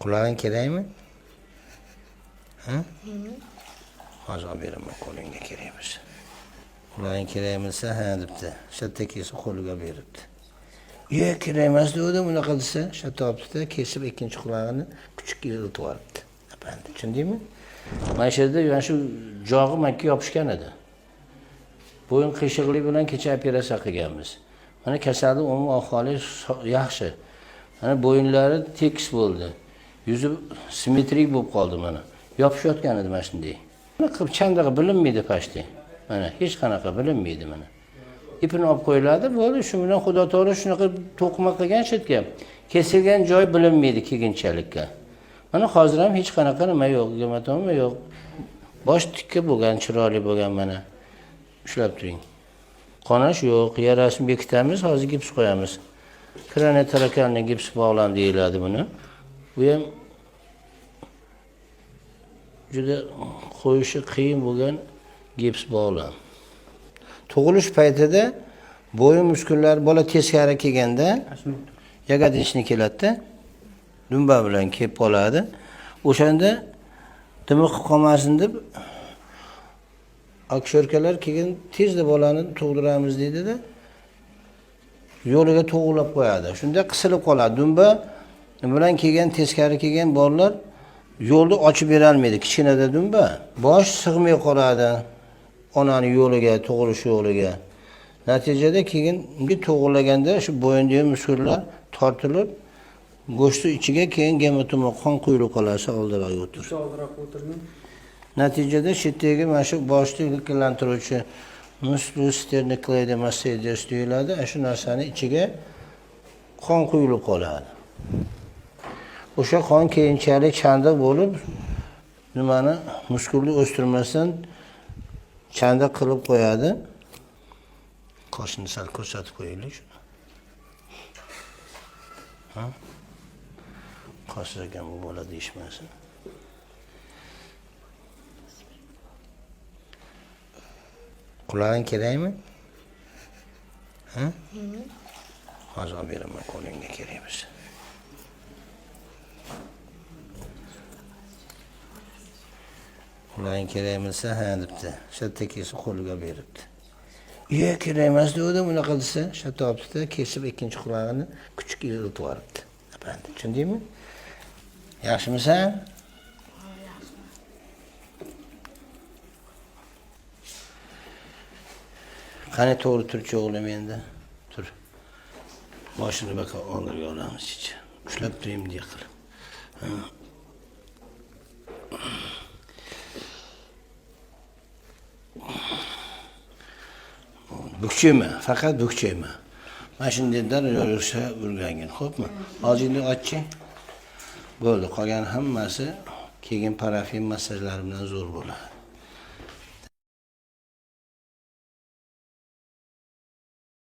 Qulog'ing kerakmi? Ha? Hozir olib beraman qo'lingga kerak bo'lsa. Qulog'ing kerak bo'lsa, ha debdi. Shatta kesib qo'liga beribdi. Ye, kerak emas degandim, unaqa desa, shatta olibdi-da, kesib ikkinchi qulog'ini kuchukka ilitib yuboribdi. Apandi, tushundingmi? Mana shu yerda mana shu jog'i makka yopishgan edi. Bo'yin qiyshiqlik bilan kecha operatsiya qilganmiz. Mana kasalning umumiy ahvoli yaxshi. Mana bo'yinlari tekis bo'ldi. Yuzi simmetrik bo'lib qoldi mana. Yopishayotgan edi mana shunday. Mana qilib chandig'i bilinmaydi pashti. Mana hech qanaqa bilinmaydi mana. Ipini olib qo'yiladi, bo'ldi. Shu bilan Xudo taolo shunaqa to'qima qilgan shu yerga. Kesilgan joy bilinmaydi keyinchalikka. Mana hozir ham hech qanaqa nima yo'q, gematoma yo'q. Bosh tikka bo'lgan, chiroyli bo'lgan mana. Ushlab turing. Qonash yo'q, yarasini bekitamiz, hozir gips qo'yamiz. Kraniotorakalniy gips bog'lam deyiladi buni. Bu ham juda qo'yishi qiyin bo'lgan gips bog'lam. Tug'ilish paytida bo'yin muskullari bola teskari kelganda ягодичный keladi-da, dumba bilan kelib qoladi. O'shanda dimiqib qolmasin deb akusherkalar keyin tezda bolani tug'diramiz deydi-da, yo'liga to'g'rilab qo'yadi. Shunda qisilib qoladi. Dumba bilan kelgan, teskari kelgan bolalar yo'lni ochib bera olmaydi. Kichkinada dumba. Bosh sig'may qoladi onani yo'liga, tug'ilish yo'liga. Natijada keyin to'g'rilaganda shu bo'yindagi muskullar tortilib, go'shtni ichiga keyin gematoma qon quyilib qoladi, oldinroq o'tir. Oldinroq o'tirdim. Natijada shu yerdagi mana shu boshni ilklantiruvchi musculus sternocleidomastoideus deyiladi. Ana shu narsani ichiga qon quyilib qoladi. O'sha qon keyinchalik chandiq bo'lib, nimani muskulni o'stirmasdan chandiq qilib qo'yadi. Qoshini sal ko'rsatib qo'yaylik shuni. Ha? Qoshsiz ekan bu bola deyishmasin. Qulog'ing kerakmi? Ha? Hozir olib beraman qo'lingga kerak bo'lsa. Qulog'ing kerak bo'lsa, ha debdi. Shatta kesib qo'liga beribdi. Ye, kerak emas degandim, unaqa desa, shatta olibdi-da, kesib ikkinchi qulog'ini kuchukka ilitib yuboribdi. Apandi, tushundingmi? Yaxshimisan? Qani to'g'ri turchi o'g'lim endi. Tur. Boshini baqa oldinga olamiz chicha. Ushlab turing bunday qilib. Bukchayma, faqat bukchayma. Mana shunday yursa o'rgangin, xo'pmi? Og'zingni ochchi. Bo'ldi, qolgan hammasi keyin parafin massajlari bilan zo'r bo'ladi.